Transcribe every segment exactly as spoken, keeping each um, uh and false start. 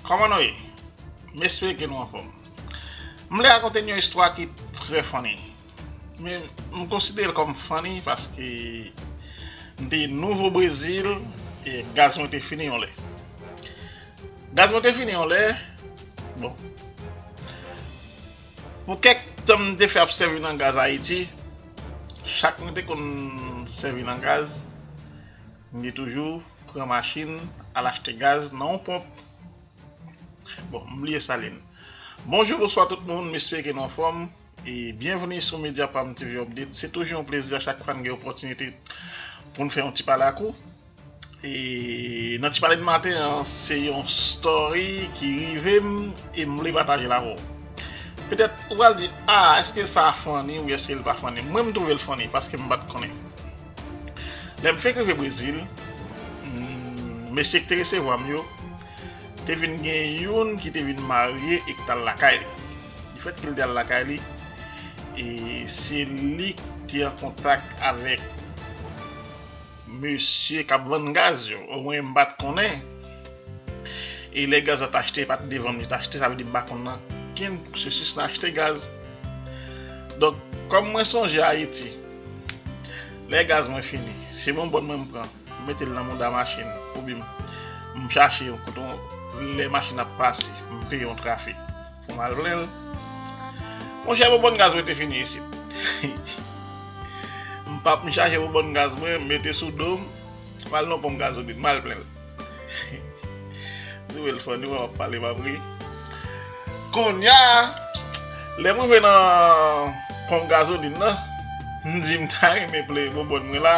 Kòman nou ye? M espere ke nou anfòm. M vle rakonte n yon istwa ki trè funny. Men, m konsidere l kòm funny paske m te nouvo Brezil e gaz mwen te fini yon lè. Gaz mwen te fini yon lè, bon. Pou kèk tan m te fè ap sèvi nan gaz Ayiti, chak mwen te konn sèvi nan gaz, m te toujou pran machin, al achte gaz nan yon ponp. Bon, m bliye salye n. Bonjou, bonswa tout moun, m espere ke nou anfòm. E byenveni sou Media Pam T V Update. Se toujou yon plezi a chak fwa n gen opòtinite pou n fè yon ti pale ak ou. E nan ti pale n maten an, se yon story ki rive m e m vle pataje l avè w. Petèt ou pral di, ah, èske sa funny ou èske l pa funny? Mwen, m twouve l funny paske m pa t konnen. Lè m fenk rive Brezil, mm, mesye ki te resevwa m yo, te vin gen youn ki te vin marye e ki t al lakay li. Difèt ke l te al lakay li, e se li ki te an kontak avèk mesye k ap vann gaz yo. Omwen m pa t konnen. E lè gaz la t achte, e pa t devan m li t achte, sa vle di m pa konn nan ken pwosesis nan achte gaz. Donk, kòm mwen sonje Ayiti, lè gaz mwen fini, se bonbòn mwen m pran, m mete l nan mouda machin, oubyen m, m chache yon kote, lè machin ap pase, m peye yon trafik pou m al plen l. Monchè, bonbòn gaz mwen te fini isit. M p ap, m chache bonbòn gaz mwen, m mete sou do m, m al nan ponp gazolin, m al plen l. Twouve l funny, wè, m ap pale, m ap ri. Kounye a, lè m rive nan ponp gazolin nan, m di m ta renmen plen bonbòn mwen la.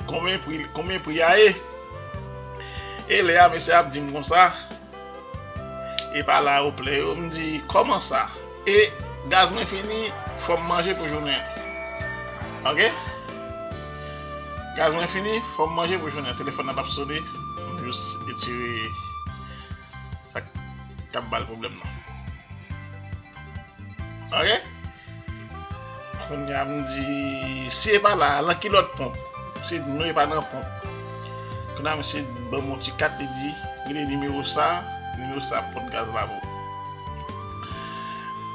Konbyen pri, konbyen pri a ye? E lè a, mesye ap di m konsa, e pa la yo plen yo, m di, kòman sa? E gaz mwen fini, fò m manje pou jounen an. Oke? Gaz mwen fini, fò m manje pou jounen an. Telefòn nan p ap sone, m jis retire sa k ap ba l pwoblèm nan. Oke? Kounye a, m di, si e pa la, nan ki lòt ponp? Se di, non, e pa nan ponp. Kounye a, misye ban m yon ti kat, li di, rele nimewo sa, nimewo sa ap pot gaz la pou ou.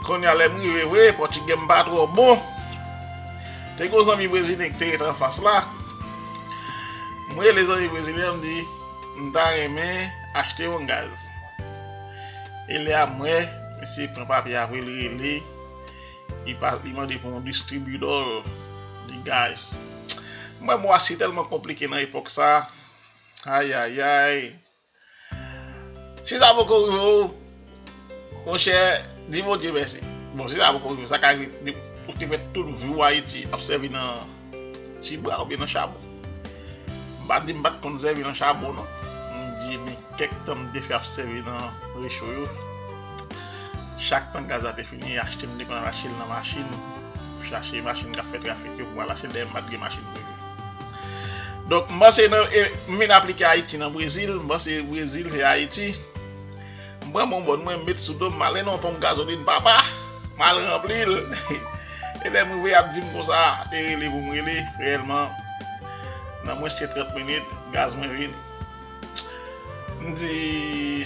Kounye a, lè m rive vre, pòtigè m pa twò bon. Te gen yon zanmi brezilyen ki te ret anfas la. M rele zanmi brezilyen an, m di, m ta renmen achte yon gaz. E lè a m wè, misye pran papye a pou l rele, li pa, li mande pou yon distribidò de gaz. M wè mo a si tèlman konplike nan epòk sa. Ayayay. Si sa poko rive w, monchè, di Bondye mèsi. Bon, si sa poko rive w, sa ka rive, ou te fè tout vi w Ayiti ap sèvi nan ti bra oubyen nan chabon. M pa di m pa t konn sèvi nan chabon, non. M di, men kèk tan m te fè ap sèvi nan recho yo. Chak tan gaz la te fini, achte m te konn al achte l nan machin, chache machin k ap fè trafik yo pou m al achte l, dayè m pa t gen machin pou yo. Donk, m panse nan, e, m vin aplike Ayiti nan Brezil, m panse Brezil se Ayiti. M pran bonbòn mwen, m met sou do m, m ale nan yon ponp gazolin, papa, m al ranpli l. E lè m rive, y ap di m konsa, te rele pou m rele, reyèlman, nan mwens ke trant minit, gaz mwen vini. M di,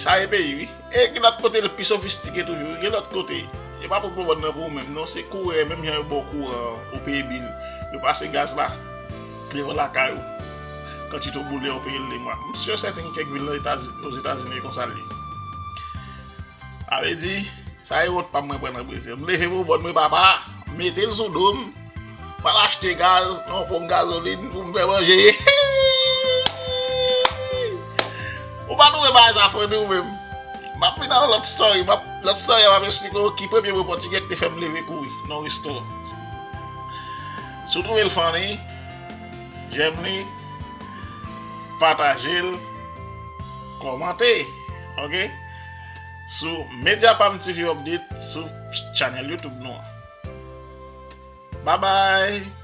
sa e peyi, wi. E gen lòt kote l pi sofistike toujou, wi. Gen lòt kote. E pa pot bonbòn nan pou ou menm, non. Se kourè, menm jan yo ba w kouran an, ou peye bil. Yo pase gaz la devan lakay ou. Kantite w boule, ou peye l lemwa. M si e sèten gen kèk vil nan Etazini, Ozetazini, e konsa l ye. Sa vle di, sa e wont pa m mwen pran nan Brezil. M leve bonbòn mwen, papa, m mete l sou do m, m al achte gaz, yon ponp gazolin pou m fè manje. Ou pa twouve bagay sa funny ou menm? M ap vin ak yon lòt story, m ap, lòt story a m ap eksplike w ki premye mo pòtigè ki te fè m leve kouri nan yon restoran. Si w twouve l funny, j'aime li, pataje l, kòmante, oke? Sou Media Pam T V Update, sou channel YouTube nou an. Bye bye!